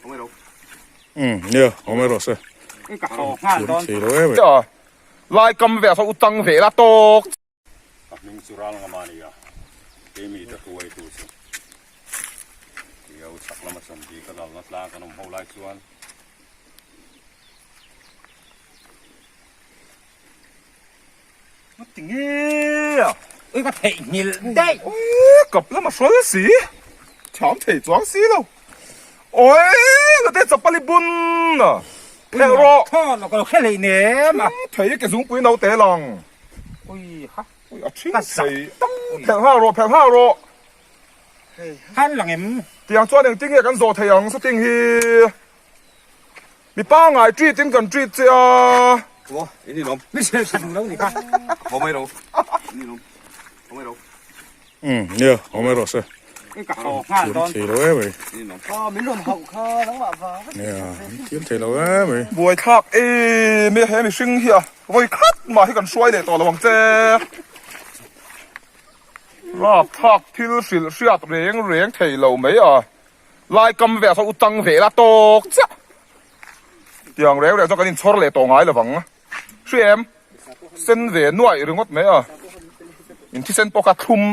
Umm nia awm erawh se Thiam thei lo em mai. Lai kam ve saw u tang ve la tawk. Ka hming chu ral ngam a nia, keimi te hruai tu chu Rio chhak lama chandi ka lalna tlang kan awm ho lai chuan. Tinge a? Ui ka theihnghilh daih. Ui kap lama hrawl si, thiam thei chuang si lo. Oi ka te chapali bun a, phelh rawh. Thaw lo ka lo hre hlei nem a. Thei ke zungpui no te lang. Ui ha. Ui a thing thei. Phelh nghal rawh phelh nghal rawh. Khan lang em? Tiang chuan engtin nge kan zawh thei ang sating hi. Mi pangai treat in kan treat che a. Maw in in awm. Mi sel tha duh lo ni kha. Haw mai ro. In in awm. Haw mai ro. Umm nia haw mai rawh se. Ka haw nghal dawn. Thiam thei lo em mai. In in awm. Aw min rawn hauh kha nangmah vang vek. Nia thiam thei lo em mai. Buai thlak em e he mihring hi a vawi khat mah hi kan hruai leh tawh lo ang che. Rap thlak thil hrilh hriat reng reng thei lo mai a. Lai kam ve saw u tang ve la tawk chiah. Tiang reng reng chuan kan inchhawr leh tawh ngai lovang. Hri em? Sen ve nuaih ringawt mai a. In thisen pawh kha thlum.